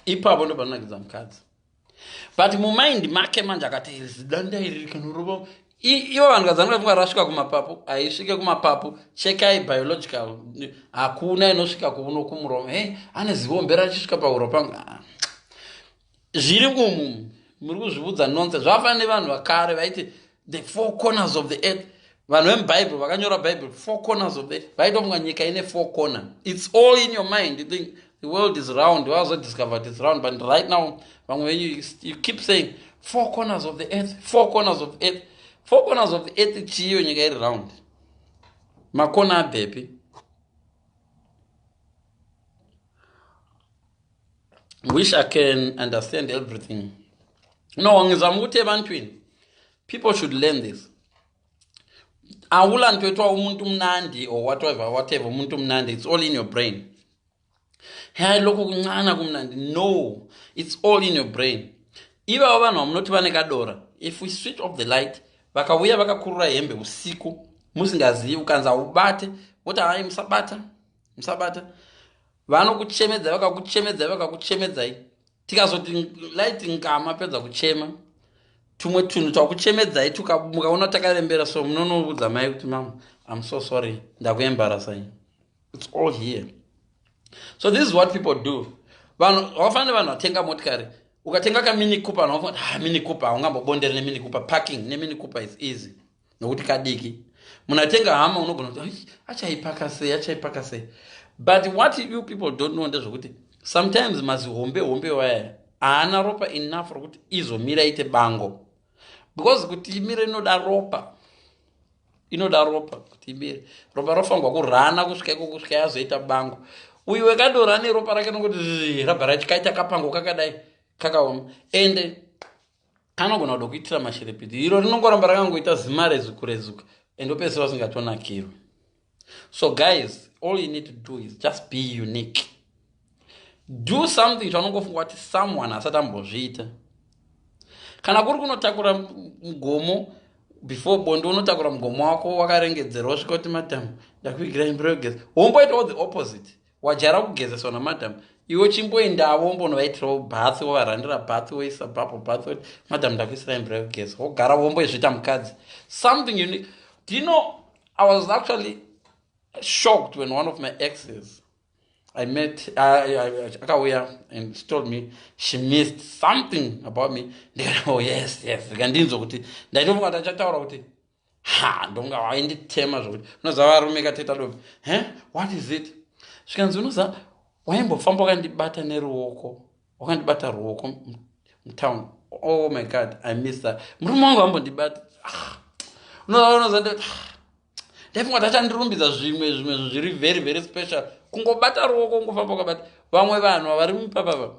Ipapo ndo panonakidza mukadzi. But mumind make manje akati zidanda iri rikanorova ivo vanhukadzi vanofunga rasvika kumapapu, haisvike kumapapu. Chekai biological, hakuna inosvika kuuno kumuromo. Hey, ane zihombe rachisvika pahuro pangu. Ah. Zviri umu muri kuzviudza nonsense. Zvakafanana nevanhu vakare vaiti the four corners of the earth. Vanhu vemubhaibheri vakanyora Bhaibheri, four corners of the earth, vaitofunga nyika ine four corner. It's all in your mind. You think the world is round, wazodiscover it's round. But right now vamwe venyu, you keep saying four corners of the earth, four corners of the earth, four corners of the earth. Chiyo nyika iri round, makona abvepi? Wish I can understand everything. No, ngizama ukuthi ebantwini, people should learn this. Awula nto ethiwa umuntu mnandi or whatever, whatever, umuntu mnandi. It's all in your brain. Hayi, lokhu kuncane kumnandi. No, it's all in your brain. Ivavo vanhu vamunoti vane kadora, if we switch off the light, vakauya vakakurura hembe usiku musingazivi, ukanzi haubate, voti hai, musabata, musabata. Vanokuchemedzai, vakakuchemedzai, vakakuchemedzai. Tikazoti light ngama pedza kuchema, tumwe tunhu twakuchemedzai mukaona takarembera, so munonoudza mai kuti, "Mama, I'm so sorry, ndakuembarasai." It's all here. So this is what people do. Vanhu vakafanira, vanhu vatenga motikari, ukatenga kaMini Cooper, vanhu vafunga, "Ah, Mini Cooper, haungambobonderi neMini Cooper. Parking neMini Cooper is easy nokuti kadiki." Munhu atenga Hummer, unogona kuti achaipaka sei, achaipaka sei. But what you people don't know ndezvekuti sometimes mazihombe hombe waya haana ropa enough rokuti izomira ite bango, because kuti imire inoda ropa, inoda ropa kuti imire. Ropa rofanirwa kurana kusvika iko, kusvika yazoita bango. Uyu wekadora neropa rake nokuti rabva rachikaita kapango kakadai kakaoma, ende kanogona kuda kuitira mashiripiti. Iro rinongoramba rakangoita zima rezuku rezuka, ende opedzisira usingatonakirwi. So guys, all you need to do is just be unique. Do something chaunongofunga kuti someone asati ambozviita. Kana kuri kunotakura mugomo before bonde, unotakura mugomo wako wakarengedzerwa, usvika kuti, "Madam, ndakuigira imvura yekugeza." Womboitawo the opposite. Wajaira kugezeswa namadam, iwe chimboendavo, wombonovaitirawo bath, wovarandira bath, woisa bubble bath, woti, "Madam, ndakuisira imvura yekugeza." Wogara, womboizviita mukadzi. Something unique. Do you know, I was actually shocked when one of my exes I met, akauya and she told me she missed something about me. Ndikati, "Oh yes." Ndikandinzwa kuti ndaitofunga kuti achataura kuti, ha, ndonga wainditema zvokuti unoziva varume kateta dobi. He, what is it? Zvikanzi, "Unoziva waimbofamba wakandibata neruoko, wakandibata ruoko mutown. Oh my God, I miss that. Murume wangu ambondibata." Ah, unoziva ndaifunga kuti achandirumbidza zvimwe zvimwe zviri very very special. Kungobata ruoko, kungofamba ukabata. Vamwe vanhu vari mupapapa,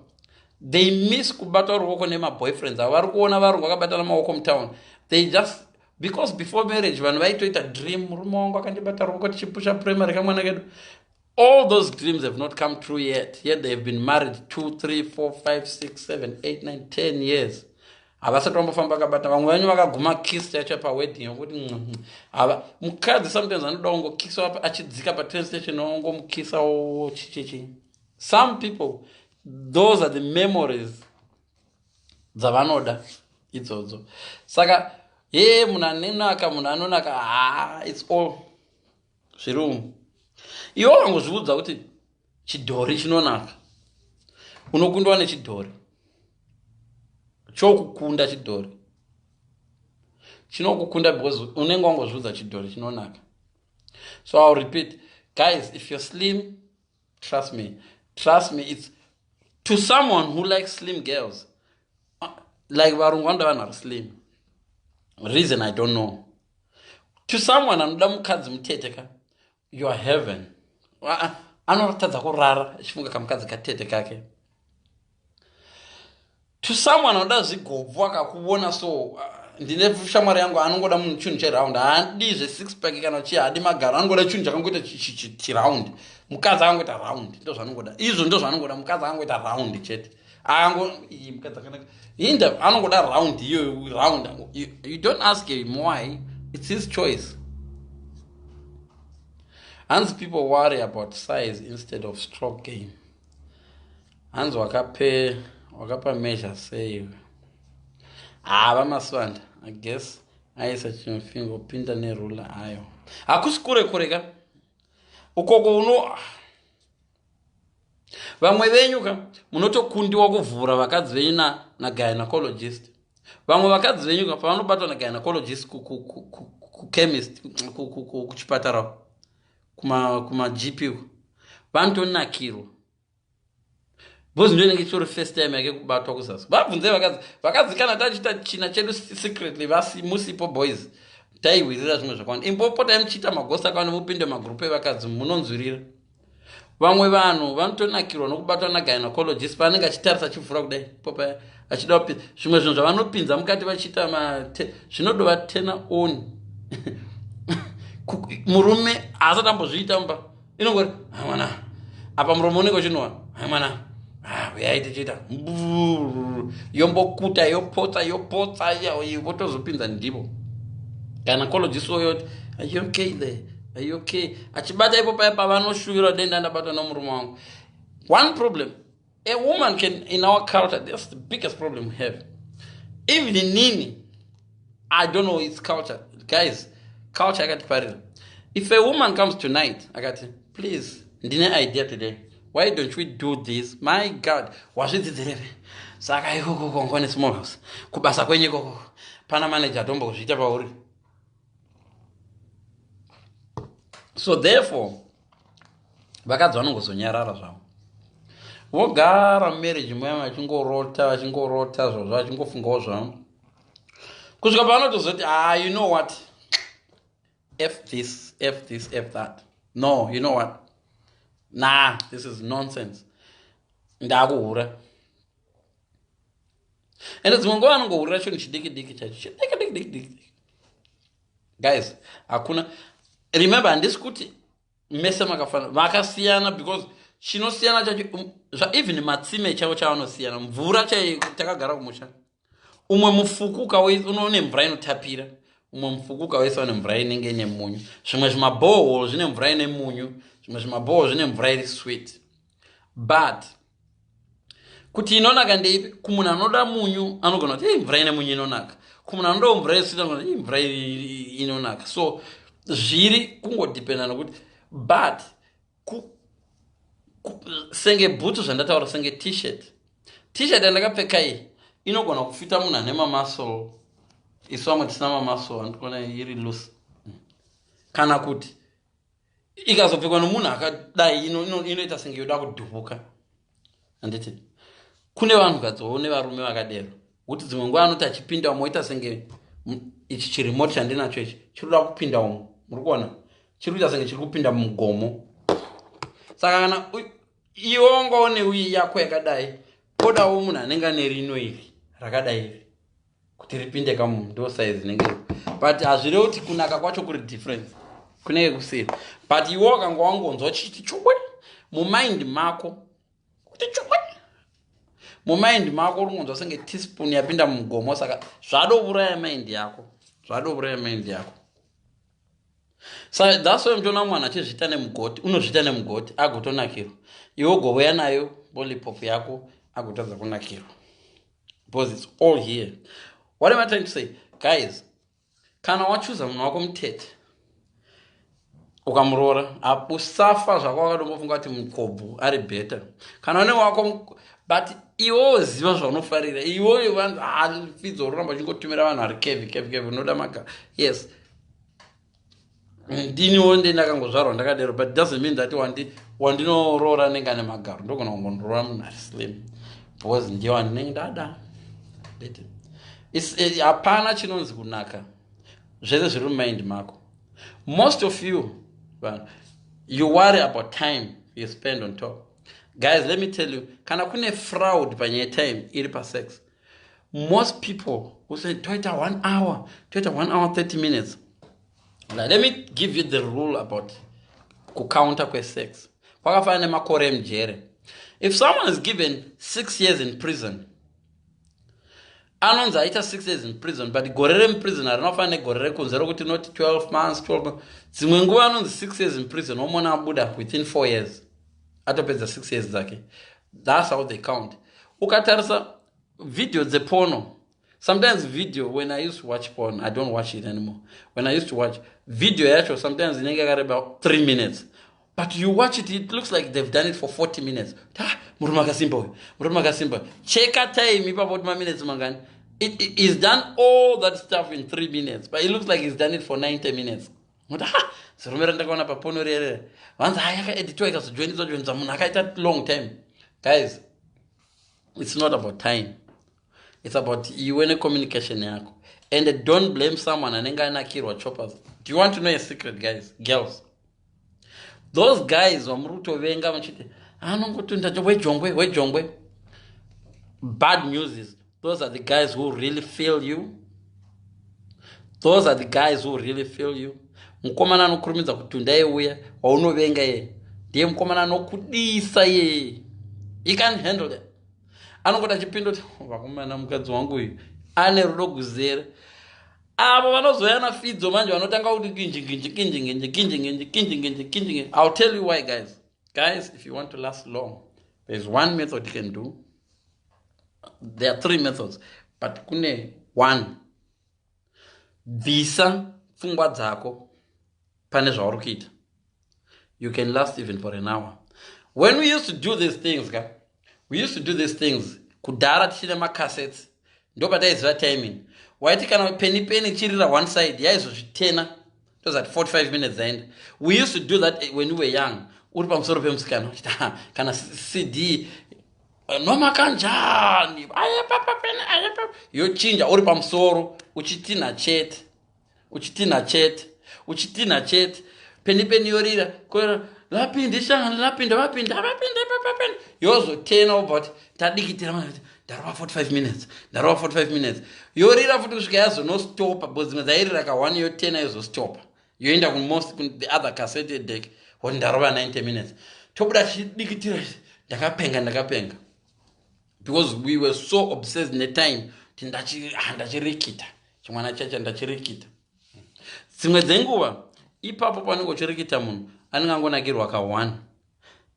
they miss kubata ruoko nemaboyfriends avo. Vari kuona varungu vakabatana maoko mutown. They just, because before marriage vanhu vaitoita dream, murume wangu akandibata ruoko tichipusha primary kamwana kedu. All those dreams have not come true yet, yet they have been married 2, 3, 4, 5, 6, 7, 8, 9, 10 years, havasati vambofamba vakabata. Vamwe venyu vakaguma kiss chacho pawedding yokuti hava mukadzi sometimes anoda kungokisa achidzika patrain station, ongomukisa chichichi. Some people, those are the memories dzavanoda idzodzo. Saka ye munhu anonaka, munhu anonaka, ha, it's all zviri umu. Iwe wangozviudza kuti chidhori chinonaka, unokundwa nechidhori. Chokukunda chidhori chinokukunda because unenge wangozviudza chidhori chinonaka. So I'll repeat, guys, if you're slim, trust me, trust me, it's to someone who likes slim girls, like varungu vanoda vanhu vari slim, reason I don't know. To someone anoda mukadzi mutete ka, you are heaven. Anotadza kurara achifunga kamukadzi katete kake. To someone anoda zvigobvu, akakuona so, ndine shamwari yangu anongoda munhu chinhu cheround. Haadi zve6 pack kana chii, haadi magaro, anongoda chinhu chakangoita chiround. Mukadzi akangoita round, ndo zvaanongoda izvo, ndo zvaanongoda. Mukadzi akangoita round chete, akango mukadzi akanaka inda, anongoda round iyoyo, round. You don't ask him why, it's his choice. Hanzi people worry about size instead of stroke game. Hanzi wakape wakapa measure sei? Ha, vaMaswanda, I guess aisa chimufingo pinda nerula ayo. Hakusi kure kure ka ukoko uno. Vamwe venyu ka munotokundiwa kuvhura vakadzi venyu nagynecologist. Vamwe vakadzi venyu ka pavanobatwa nagynecologist kuchemist, kuchipatara, kumaGP, vanotonakirwa because ndo inenge ichitori first time yake kubatwa kuzasi. Vabvunzei vakadzi. Vakadzi, kana tachiita china chedu secretly musipo, boys, taihwirira zvimwe zvakawanda. Imbopotai muchiita magosi akawanda, mupinde magrupu evakadzi, munonzwirira. Vamwe vanhu vanotonakirwa nokubatwa nagynecologist paanenge achitarisa, achivhura kudai popa, achida kupinza zvimwe zvinhu zvavanopinza mukati, vachiita zvinodova turn on. Murume haasati ambozviita mumba, inongori mwana apa, muromo unenge uchinwa mwana, uyai tichiita, yombokuta, yopotsa, yopotsa, votozopinza. Ndipo gynecologist oyoti, "Are you okay there? Are you okay?" Achibata ipo paya pavanoshuvira, denda ndabatwa nomurume wangu. One problem a woman can, in our culture, that's the biggest problem we have. Even nini, I don't know, it's culture, guys, culture yakatiparira. If a woman comes tonight akati, "Please, ndine idea today, why don't we do this?" My God, wazvidzidzireve? Saka ikoko kongone small house, kubasa kwenyu ikoko pana manager atombozviita pauri? So therefore vakadzi vanongozonyarara zvavo, vogara mumarriage muya, vachingorota, vachingorota zvozvo, vachingofungawo zvavo, kusvika pavanotozoti, "Ah, you know what? F this, F this, F that. No, you know what? Nah, this is nonsense, ndakuhura." Ende dzimwe nguva vanongohurira chinhu chidiki diki chacho, chidiki diki diki diki. Guys, hakuna, remember, handisi kuti mese makafanana, vakasiyana, because chinosiyana chacho even matsime chavo chavanosiyana, mvura chai. Takagara kumusha, umwe mufuku une mvura inotapira, umwe mufuku ukawaisa une mvura inenge ine munyu. Zvimwe zvimabhoho zvine mvura ine munyu, zvimwe zvimabhoho zvine mvura iri sweet, but kuti inonaka ndeipi? Kumunhu anoda munyu anogona kuti mvura ine munyu inonaka, kumunhu anodawo mvura yesweet anogona kuti mvura inonaka. So zviri kungodhipenda nokuti, but senge bhutsu zvandataura, senge T-shirt, T-shirt yandakapfeka iyi inogona kufita munhu ane mamuscle, isu vamwe tisina mamuscle andikuona iri loose, kana kuti ikazopfekwa nomunhu akadai inoita senge yoda kudhubuka, handiti? Kune vanhukadziwo nevarume vakadero, kuti dzimwe nguva anoti achipinda umo oita senge ichi chiremote chandinacho ichi chiri kuda kupinda umo. Muri kuona chiri kuita senge chiri kupinda mumugomo. Saka kana iwe wangawo neuyi yako yakadai, podawo munhu anenge ane rino iri rakadai iri kuti ripinde kamunhu, ndo size inenge. But hazvirevi kuti kunaka kwacho kuri difference, kunenge kusiri. But iwe wakanga wangonzwa chiti chukwe mumind mako, kuti chukwe mumind mako, uri kungonzwa senge teaspoon yapinda mumugomo. Saka zvadouraya mind yako, zvadouraya mind yako. Saka that's why muchiona mwana achizviita nemugoti, unozviita nemugoti agotonakirwa, iwe ugovuya nayo lollipop yako agotadza kunakirwa, because it's all here. What am I trying to say, guys? Kana wachuza munhu wako mutete, ukamuroora, usafa zvako wakadombofunga kuti mukobvu ari better. Kana une wako, but iwewo ziva zvaunofarira iwewo. Fidzo, uroramba uchingotumira vanhu vari curvy, curvy, curvy, unoda maga. Yes, ndiniwo nde ndakangozvarwa ndakadero, but doesn't mean that wandinoroora anenge ane magaro. Ndogona kungondoroora munhu ari slim because ndiye wandinenge ndada. Hapana chinonzi kunaka, zvese zviri mumind mako. Most of you vanhu, you worry about time you spend on top. Guys, let me tell you, kana kune fraud panyaya yetime iri pasex. Most people who say toita one hour, toita 1 hour 30 minutes. Now, let me give you the rule about kucounter kwesex. Kwakafanana nemakore emujere. If someone is given 6 years in prison, anonzi aita 6 years in prison, but gore remuprison harinofanira negore rekunze rokuti not 12 months, 12 months. Dzimwe nguva anonzi 6 years in prison, omona abuda within 4 years, atopedza 6 years dzake. That's how they count. Ukatarisa video dzeporno, sometimes video, when I used to watch porn, I don't watch it anymore, when I used to watch video yacho, sometimes inenge yakareba 3 minutes, but you watch it, it looks like they've done it for 40 minutes. Ah, murume akasimba uyu, murume akasimba. Cheka time ipapo kuti maminutes mangani. It is done all that stuff in 3 minutes, but it looks like he's done it for 90 minutes. Kuti ha, zirume randakaona paporno rerere, vanzi ha, yakaeditwa, ikazojoiniswa joiniswa, munhu akaita long time. Guys, it's not about time, it's about iwe necommunication yako. And don't blame someone anenge anakirwa choppers. Do you want to know a secret, guys, girls? Those guys vamuri kutovenga muchiti anongotunda wejongwe wejongwe, bad news is those are the guys who really feel you. Those are the guys who really feel you. Mukomana anokurumidza kutunda iuya waunovenga iye ndiye mukomana anokudisa iyeye. He can't handle it. Anongoti achipinda kuti, "Vakomana, mukadzi wangu uyu ane rudo guzere." Avo vanozoya nafidzo manje vanotanga kuti kinji kinji kinji kinji kinji kinji kinji kinji kinji. I'll tell you why, guys. Guys, if you want to last long, there's one method you can do. There are three methods, but kune one: bvisa pfungwa dzako pane zvauri kuita. You can last even for an hour. When we used to do these things ka, we used to do these things kudhara tichine macassettes, ndo pataiziva timing. Waiti kana Penny Penny chirira one side, yaizozvitena tozati 45 minutes zaenda. We used to do that when we were young. Uri pamusoro pemusikana uchiti kana CD noma kanjani, yochinja, uri pamusoro uchitinha chete, uchitinha chete, uchitinha chete. Penny Penny yorira, lapinda ishangano, lapinda, vapinda, vapinda, vapinda, yozotena, wobva kuti tadikitira, ndarova 45 minutes, ndarova 45 minutes. Yorira futi kusvika yazonostopa, because dzimwe dzairira ka1, yotena, yozostopa, yoenda kumost the other cassette deck, woti ndarova 90 minutes. Tobuda tichidikitira, ndakapenga, ndakapenga, because we were so obsessed netime kuti ndachirikita chimwana chacho, ndachirikita. Dzimwe dzenguva ipapo panenge uchirikita, munhu anenge angonakirwa ka1,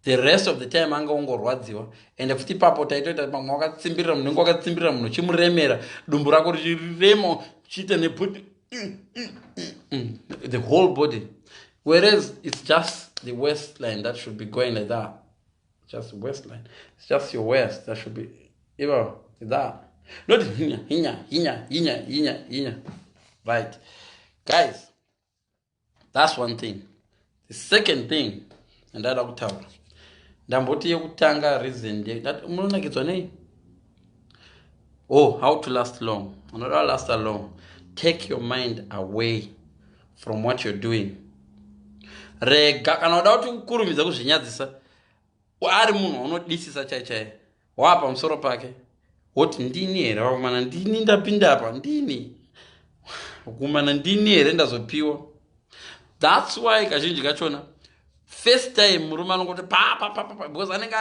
the rest of the time anga ongorwadziwa. Ende futi ipapo taitoita pamwe wakatsimbirira munhu, unenge wakatsimbirira munhu, uchimuremera, dumbu rako richirema, uchiita nebody, the whole body, whereas it's just the waistline that should be going like that. Just waistline, it's just your waist that should be ivo that, not hinya hinya hinya hinya hinya hinya. Right, guys, that's one thing. The second thing andada kutaura, ndamboti yekutanga reason, munonakidzwa nei? Oh, how to last long. Unoda last long, take your mind away from what you're doing. Rega, kana uda kuti ukurumidza kuzvinyadzisa, ari munhu waunodisisa chai chai, waa pamusoro pake, woti, "Ndini here vakomana? Ndini ndapinda apa? Ndini kumana? Ndini here ndazopiwa?" That's why kazhinji kachona first time murume anongoti pa pa pa pa, because anenge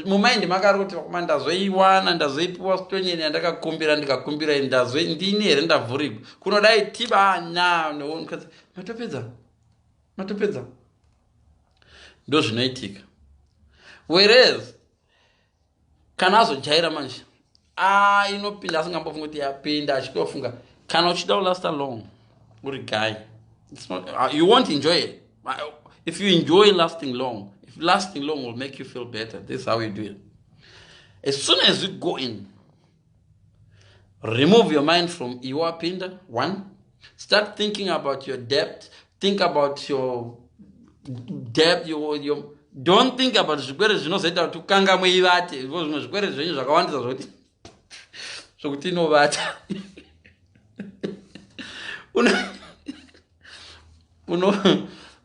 mumind make ari kuti, "Vakomana, ndazoiwana, ndazoipiwa stonyeni yandakakumbira, ndikakumbira, ndini here ndavhurigwa?" Kunodai tibana, matopedza, matopedza. Ndo zvinoitika. Whereas kana azojaira manje, a inopinda asingambofunga kuti yapinda, achitofunga. Kana uchida kulasta long uri guy, it's not, you won't enjoy it. If you enjoy lasting long, if lasting long will make you feel better, this is how you do it. As soon as you go in, remove your mind from iwapinda. One, start thinking about your debt. Think about your debt, your don't think about zvikwere zvinozoita kuti ukangamwe ivate. Zvimwe zvikwere zvenyu zvakawandisa zvokuti inovata.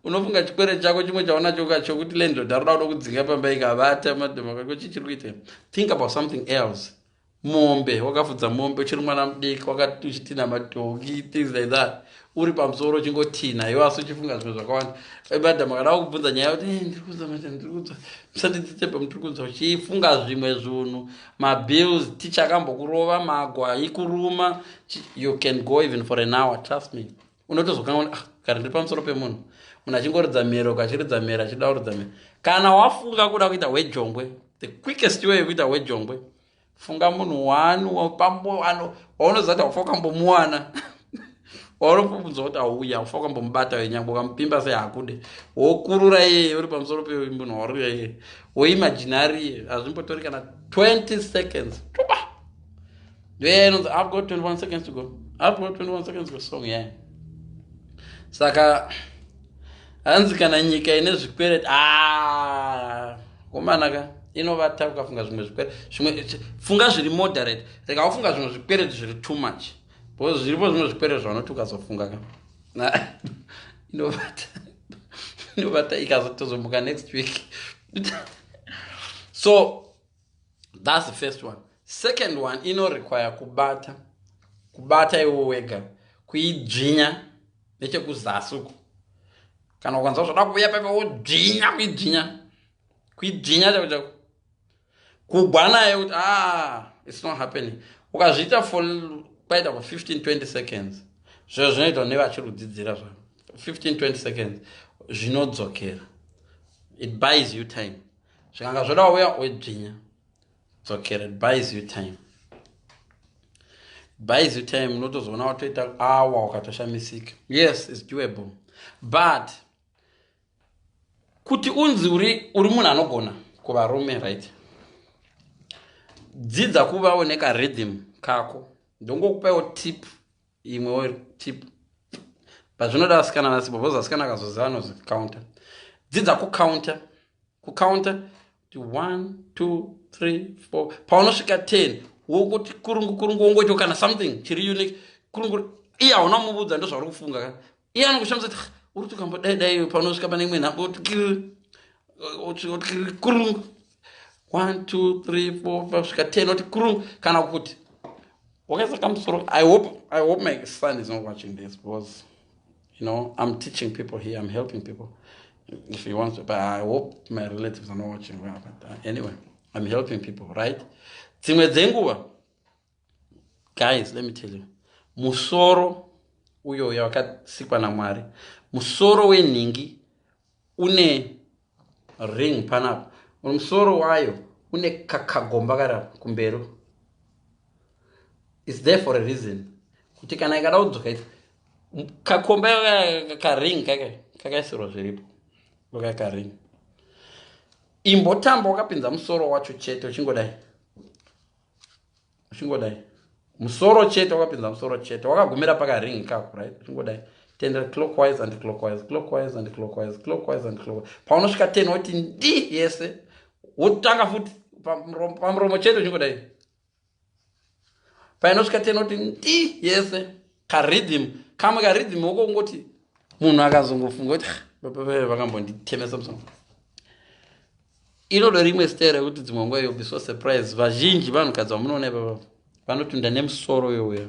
Unofunga chikwere chako chimwe chaunacho chokuti landlord arikuda kuda kudzinga pamba, ikavata madhoma, chichiri kuita. Think about something else. Mombe, wakafudza mombe uchiri mwana mudiki, wakati uchitina madhongi, things like that, uri pamusoro uchingotina iwe, asi uchifunga zvimwe zvakawanda. Madhamu akada kukubvunza nyaya kuti, "Ndiri kunzwa, madam, ndiri kunzwa, musanditsitepe, ndiri kunzwa," uchifunga zvimwe zvinhu, mabills, ticha akambokurova, magwa ikuruma. You can go even for an hour, trust me. Unotozokanga, "Ah, kare ndiri pamusoro pemunhu." Munhu achingoridza mhere, ukachiridza mhere, achida kuridza mhere. Kana wafunga kuda kuita hwejongwe. The quickest way yekuita wejongwe, funga munhu one waunoziva kuti haufa ukambomuwana, waunobvunza kuti auya, haufa ukambomubata wenyangwe ukamupimba sei hakude, wokurura iyeye uri pamusoro pemunhu wauri iyeye, woimaginari. Hazvimbotori kana 20 seconds. Tuba ndoyaya inonzi "I've got 21 seconds to go, I've got 21 seconds to go" song yaya. Saka hanzi kana nyika ine zvikwereti, ah, komanaka inovata. Ukafunga zvimwe zvikwereti, zvimwe funga zviri moderate. Rega ufunga zvimwe zvikwereti zviri too much, because zviripo zvimwe zvikwereti zvaunoti ukazofunga ka, inovata, inovata, ikazotozomuka next week. So that's the first one. Second one inorequire kubata, kubata iwo wega, kuidzvinya nechekuzasi uku. Kana ukanzwa zvoda kuuya paipa, wodzvinya, kuidzvinya, kuidzvinya chako chako, kugwa naye kuti, "Ah, it's not happening." Ukazviita for kwaita for 15 20 seconds, zviro zvinoitwa nevachiri kudzidzira zva 15 20 seconds, zvinodzokera. It buys you time. Zvikanga zvoda uya, wedzvinya, dzokera. It buys you time, buys you time. Unotozoona watoita awa ukatoshamisika. Yes, it's doable, but kuti unzi uri munhu anogona kuvarume, right, dzidza kuvawo nekarhythm kako. Ndongokupaiwo tip, imwewo tip, but zvinoda vasikana vasipo, because vasikana akazoziva anozocounter. Dzidza kucounter, kucounter kuti 1 2 3 4. Paunosvika 10, wokuti kurungu kurungu, wongoitawo kana something chiri unique, kurungu. Iye hauna mubudza, ndo zvauri kufunga ka. Iye anokushamisa kuti uri tukambodai dai. Paunosvika pane imwe nhambo, oti kurungu 1 2 3 4 5, svika 10, oti kurungu. Kana kuti wakaisa kamusoro. I hope my son is not watching this, because I'm teaching people here, I'm helping people. If he wants to, but I hope my relatives are not watching. Well, but anyway, I'm helping people, right? Dzimwe dzenguva, guys, let me tell you, musoro uyo uyo wakasikwa naMwari, musoro wenhingi une ring panapa. Musoro wayo une kakagomba kari kumberi. Is there for a reason, kuti kana ikada kudzoka ita kakomba karing kaka kakaisirwa zviripo oka karing. Imbotamba wakapinza musoro wacho chete, uchingodai, uchingodai, musoro chete, wakapinza musoro chete, wakagumira pakaring kako, right? Uchingodai, tendera clockwise and clockwise, clockwise and clockwise, clockwise and clockwise. Paunosvika 10, woti ndi yese, wotanga futi pamuromo chete, uchingodai. Painosvika 10, woti ndi yese. Karhythm kamwe, karhythm woko kungoti munhu akazongofunga kuti vakambonditemesa musoro. Inodo rimwe style rekuti dzimwe nguva you'll be so surprised. Vazhinji vanhukadzi vamunoona ipapa vanotunda nemusoro yoya,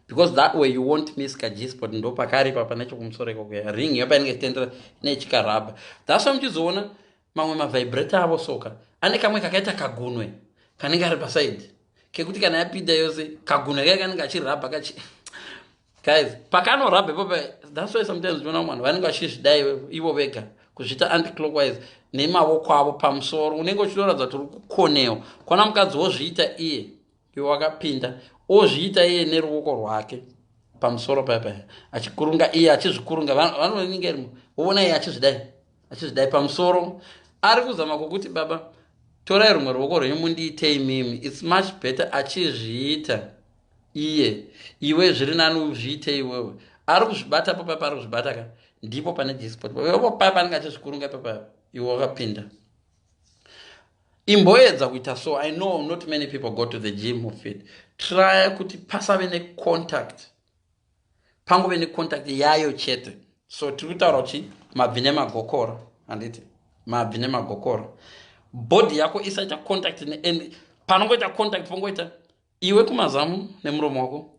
because that way you won't miss kaG-spot. Ndo pakari papa nechekumusoro ikoko, ring yo painenge ichitendera nechikarabha. That's why muchizoona mamwe mavibrator avo soka ane kamwe kakaita kagunwe kanenge ari pasaidi, kekuti kana yapinda yose, kagunwe kaya kanenge achirabha kachi. Guys, pakanorabha ipopa, that's why sometimes unoona vanhu vanenge vachizvidai ivo vega, kuzviita anticlockwise nemavoko avo pamusoro. Unenge uchitoratidza kuti uri kukonewa kwana. Mukadzi wozviita iye, iwe wakapinda, ozviita iye neruoko rwake pamusoro paipa, achikurunga iye, achizvikurunga. Vanoninga irimo, woona iye achizvidai, achizvidai pamusoro, ari kuzama kwokuti, "Baba, torai rumwe ruoko rwenyu mundiitei mimi." It's much better achizviita iye, iwe zviri nani uzviite iwewe. Ari kuzvibata papa, paari kuzvibata ka, ndipo pane G-spot pa panenge achizvikurunga papa, iwe wakapinda. Imboedza kuita so. I know not many people go to the gym of it. Try kuti pasave necontact, pangove necontact yayo chete. So tiri kutaura kuti mabvi nemagokora, handiti? Mabvi nemagokora, body yako isaita contact. And panongoita contact, pongoita iwe kumazamu nemuromo wako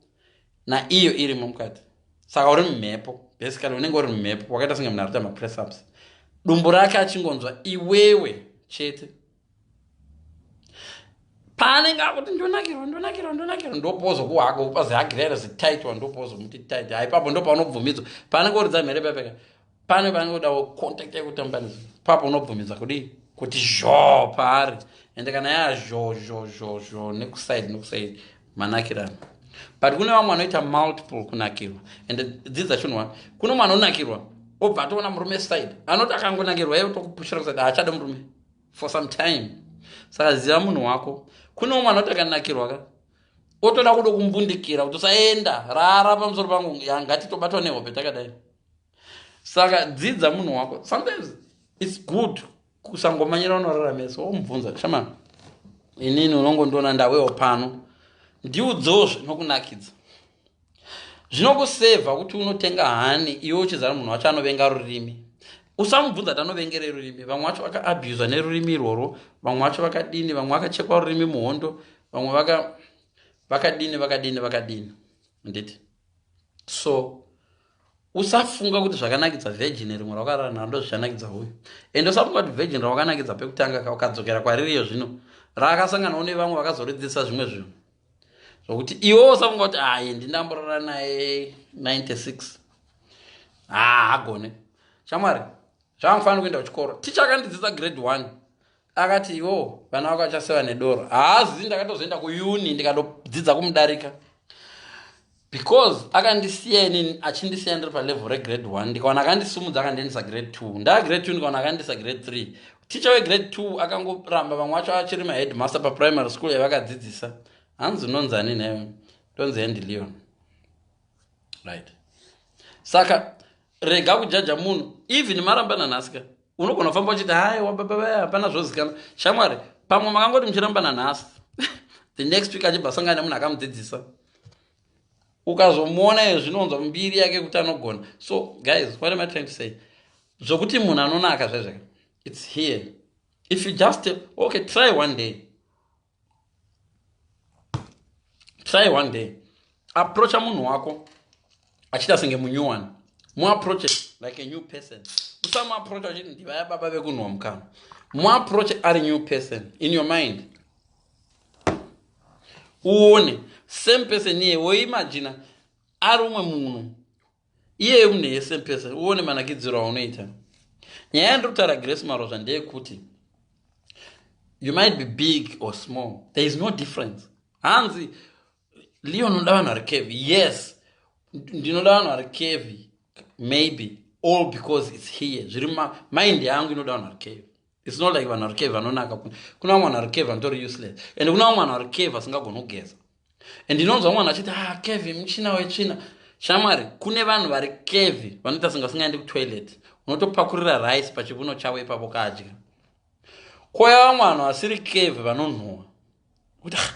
naiyo irimo mukati. Saka uri mumhepo basically, unenge uri mumhepo, wakaita senge munhu arikuita mapress ups. Dumbu rake achingonzwa iwewe chete, paanenge akuti, "Ndonakirwa, ndonakirwa, ndonakirwa," ndopozokuhaka, upazihagirera zitaitwa, ndopozomuti tight. Haipapo ndo paunobvumidzwa, paanenge uridza mhere pepeka, pane panenge udawo contact yekutamba, papo unobvumidza kudii. Kuti zho paari, ende kana yaa zho zho zho zho nekuside nekuside, manakirana. But kune vamwe vanoita multiple kunakirwa. Ende dzidza chinhu one: kune mumwe anonakirwa, obva atoona murume side, anoti akangonakirwa iye tokupushira kuside, haachada murume for some time. Saka ziva munhu wako. Kune umwe anoti akanakirwa ka, otoda kudo kumbundikira kuti usaenda, rara pamusoro pangu, ngatitobatwa nehope takadai. Saka dzidza munhu wako. Sometimes it's good kusangomanyira unorara meso. Womubvunza, "Shama, inini unongondiona ndawewo pano, ndiudzewo zvinokunakidza, zvinokusevha kuti unotenga hani." Iwe uchizara munhu wacho anovenga rurimi, usamubvunza kuti anovengere rurimi. Vamwe vacho vakaabhusa nerurimi irworwo, vamwe vacho vakadini, vamwe vakachekwa rurimi muhondo, vamwe vakadini, vakadini, vakadini, nditi. So usafunga kuti zvakanakidza virgin rimwe rawakarara naro ndo zvichanakidza uyu. Ende usafunga kuti virgin rawakanakidza pekutanga, ukadzokera kwaririyo zvino raakasanganawo nevamwe vakazoridzisa zvimwe zvinhu, zvokuti iwe usafunga kuti, "Ai, ndindamborara naye 96, ha, hagone." Shamwari, zvamufanira kuenda kuchikoro. Ticha akandidzisa grade 1 akati, "Iwo vana vako vachaseva nedoro." Haazivi ndakatozoenda kuuni ndikatodzidza kumudarika, because akandisiya inini, achindisiya ndiri palevel regrade 1. Ndikaona akandisumudza, akandiendesa grade 2. Ndaa grade 2, ndikaona akandisa grade 3. Ticha wegrade 2 akangoramba, vamwe vacho achiri maheadmaster paprimary school yavakadzidzisa. Hanzi, "Unonzani newe?" "Ndonzi Andy Leon." Right, saka rega kujaja munhu. Even maramba nanhasika, unogona kufamba uchiti, "Haiwa baba vaya, hapana zvozikana." Shamwari, pamwe makangoti muchiramba nanhasi, the next week achibva sangana nemunhu akamudzidzisa, ukazomuona iyo zvinonzwa mbiri yake kuti anogona. So guys, what am I trying to say? Zvokuti munhu anonaka zvaizvaka, it's here. If you just, okay, try one day, try one day, approacha munhu wako achiita senge munyowani. Muapproache like a new person. Usamuapproacha uchiti, "Ndivaya baba vekunhuwa mukana." Muapproache ari new person in your mind, uone same person iye, woimagina ari umwe munhu iyeye, munhu iye same person, uone manakidziro aunoita. Nyaya yandiri kutaura, Grace Marozva, ndeyekuti you might be big or small, there is no difference. Hanzi, "Leon, unoda vanhu vari curvy." Yes, ndinoda vanhu vari curvy, maybe all because it's here, zviri mind yangu inoda vanhu vari curvy. It's not like vanhu vari curvy vanonaka. Kuna vamwe vanhu vari curvy vanotori useless, and kuna vamwe vanhu vari curvy vasingagoni kugeza. And ndinonzwa mwana achiti, "Ah, curvy muchina wetsvina." Shamwari, kune vanhu vari curvy vanoita singa vasingaendi kutoilet, unotopakurira rice pachivuno chavo ipapo kadya. Kwoya vamwe vanhu vasiri curvy vanonhuhwa kuti, "Ah,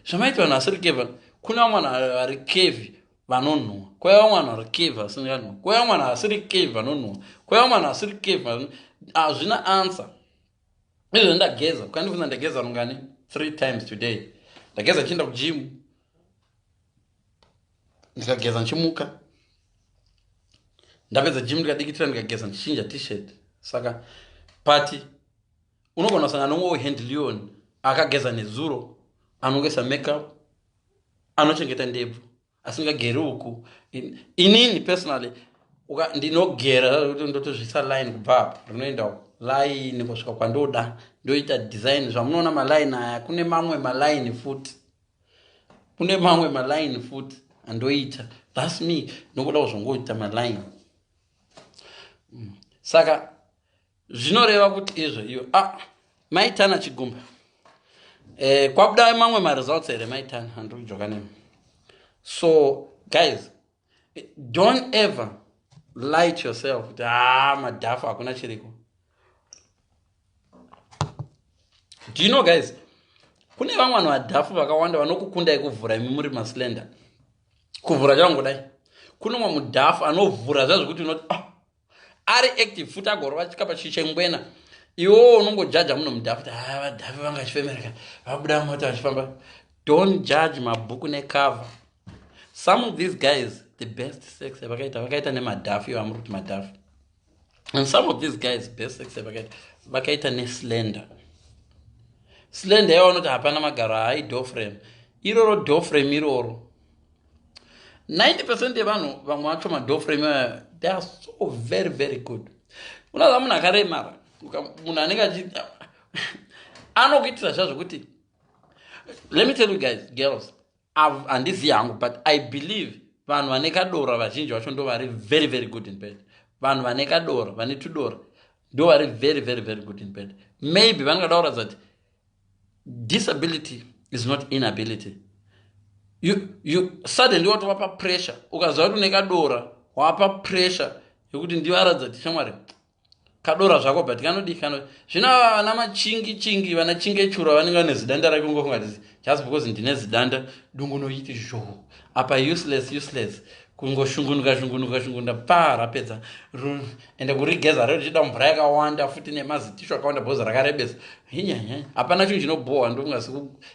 zvamaiti vanhu vasiri curvy." Kune vamwe vanhu vari curvy vanonhuhwa. Kwaiva vamwe vanhu vari curvy vasinganhuhwa. Kwaiva vamwe vanhu vasiri curvy vanonhuhwa. Kwaiva vamwe vanhu vasiri curvy. Hazvina answer izvo. Ndageza, ukandibvunza ndageza rungani, three times today. Ndageza ndichienda kugym, ndikageza ndichimuka, ndapedza gym ndikadikitira, ndikageza ndichinja T-shirt. Saka pati unogona kusangana nomwe wehand leon akageza nezuro, anongoisa makeup, anochengeta ndebvu, asingageri uku. Inini personally ndinogera, ndotozvisa line kubva apa, rinoenda line kusvika kwandoda, ndoita design. Zvamunoona maline aya, kune mamwe maline futi, kune mamwe maline futi andoita. That's me, nokuda kuzongoita maline. Saka zvinoreva kuti izvo iyo, ah, maitana chigumba, kwabuda mamwe maresults here, maitana? Handiri kujoka nemi. So guys, don't ever lie to yourself kuti, "Ah, madhafu, hakuna chiriko." Do you know, guys, kune vamwe vanhu vadhafu vakawanda vanokukundai kuvhura imi muri maslender? Kuvhura chavangodai, kune mumwe mudhafu anovhura zvazvokuti unoti, ah, ari active futi, agorova chikapa chichengwena. Iwowo unongojaja muno mudhafu kuti, "Ah, vadhafu vanga vachifemereka, vabuda mota vachifamba." Don't judge mabhuku necover. Some of these guys, the best sex yavakaita, vakaita nemadhafu ivo amuri kuti madhafu. And some of these guys, best sex yavakaita, vakaita neslender. Slender yavo vanoti hapana magaro, haai doframe iroro, doframe iroro. 90% yevanhu vamwe vacho madoframe, they are so very very good. Unoziva munhu akaremara. Munhu anenge achi anokuitira zva zvokuti, let me tell you guys, girls, handizivi hangu, but I believe vanhu vane kadora vazhinji vacho ndo vari very, very good in bed. Vanhu vane kadora, vane tudora, ndo vari very, very, very good in bed. Maybe vangada kuratidza kuti disability is not inability. You suddenly watovapa pressure. Ukaziva kuti une kadora, wapa pressure yekuti ndivaratidza kuti, shamwari, kadora zvako, but kanodii kano. Zvino ava vana machingi chingi, vana chingechura, vanenge vane zidanda rake, ungofunga kuti just because ndine zidanda, dungunoiti zho apa, useless, useless, kungoshungunuka, shungunuka, shungunuka, pa rapedza. Ende kurigeza rero richida mvura yakawanda futi nemazitishu akawanda because rakarebesa. Hinyanya, hapana chinhu chinobhohwa ndokunga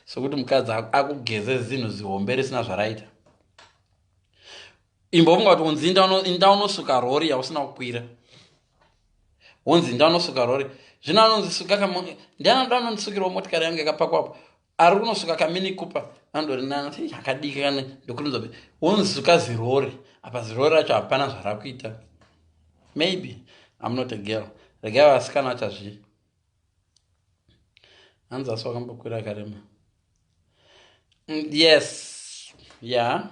sekuti mukadzi akugeze zinhu zihombe risina zvaraita. Imbofunga kuti unzi inda unosuka rori yausina kukwira, wonzi inda unosuka rori. Zvino anonzi suka, ndianoda anondisukirawo motikari yangu yakapakwapo, ari kunosuka kaMini Cooper, anondori nani akadiki kane ndokurunza, wonzi suka zirori. Apa zirori racho hapana zvarakuita. Maybe I'm not a girl. Regai vasikana vachazvi hanzi asi wakambokwira akarema. Yes, yeah.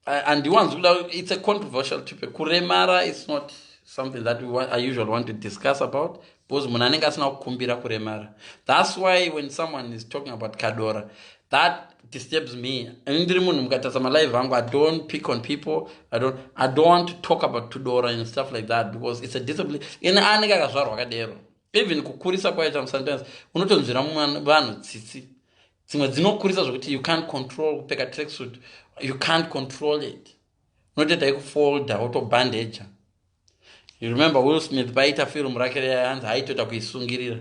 Handiwanzi kuda, it's a controversial topic. Kuremara, it's not something that I usually want to discuss about because munhu anenge asina kukumbira kuremara. That's why when someone is talking about kadora, that disturbs me. Ndiri munhu, mukatarisa malive angu, I don't pick on people. I don't want to talk about tudora and stuff like that because it's a discipline ine anenge akazvarwa akadero. Even kukurisa kwaita, sometimes unotonzwira vanhu tsitsi. Dzimwe dzinokurisa zvokuti you can't control. Kupfeka tracksuit, you can't control it, unotoita ikufolda, wotobhandeja. You remember Will Smith paita firimu rake reyanzi aitoita kuisungirira,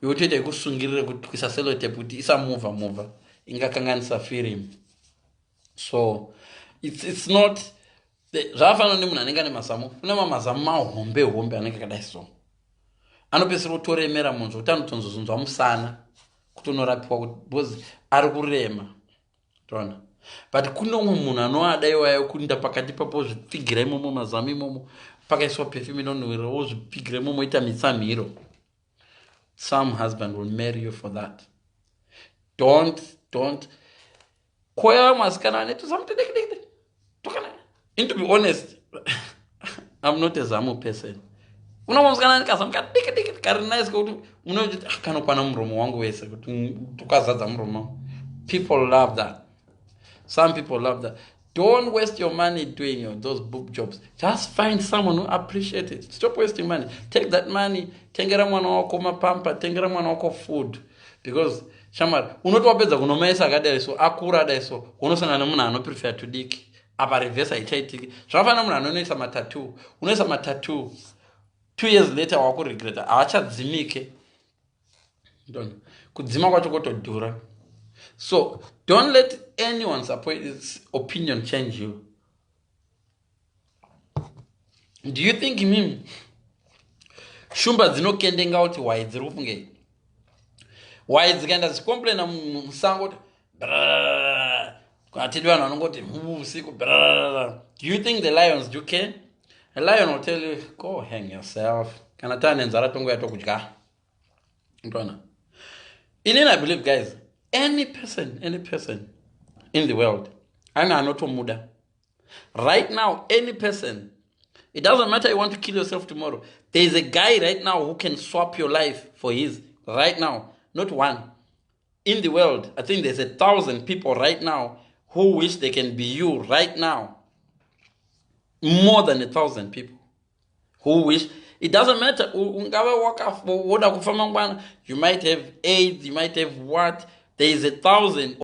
yotoita ikusungirire kuisa sellotape kuti isamuvha muvha, ingakanganisa firimu. So it's not zvakafanana nemunhu anenge ane mazamu. Kune mamazamu mahombe hombe anenge akadai, so anopedzisira kutoremera munhu zvokuti anotonzozunzwa musana kutonorapiwa because ari kurema tona. But kune umwe munhu anoada iwayo, kuinda pakati papo, zvipfigira imomo mazamu imomo, pakaiswa perfume inonhuhwirira, wozvipfigira imomo, ita mitsamhiro. Some husband will marry you for that. Don't koya vamwe vasikana vane tuzamu tudiki tokana. And to be honest, I'm not a zamu person. Unomwe musikana ane kazamu kadiki diki kari nice kekuti unoti, ah, kanokwana muromo wangu wese, kuti tukazadza muromo wangu. People love that. Some people love that. Don't waste your money doing those boob jobs. Just find someone who appreciate it. Stop wasting money. Take that money, tengera mwana wako mapampers, tengera mwana wako food, because shamwari, unoti wapedza kunomaisa akadai so, akura adai so, unosangana nemunhu anoprefer tudiki. Apa reverse haichaitiki. Zvakafanana munhu anonoisa matattoo. Unoisa matattoo, 2 years later wakuregreta, haachadzimike. Kudzima kwacho kotodhura. So don't let anyone's opinion change you. Do you think mimi shumba dzinokendenga kuti hwai dziri kufungei? Hwai dzikaenda dzicomplaina musango kuti hatidi, vanhu vanongoti usiku. Do you think the lions do care? A lion will tell you, "Go hang yourself. Kana taane nzara, tongoya tokudya." Ntwana, inini I believe, guys, any person, any person in the world ane anotomuda right now. Any person, it doesn't matter you want to kill yourself tomorrow, there is a guy right now who can swap your life for his right now. Not one in the world, I think there's 1,000 people right now who wish they can be you right now. More than 1,000 people who wish. It doesn't matter ungava woda kufa mangwana, you might have AIDS, you might have what, there is 1,000.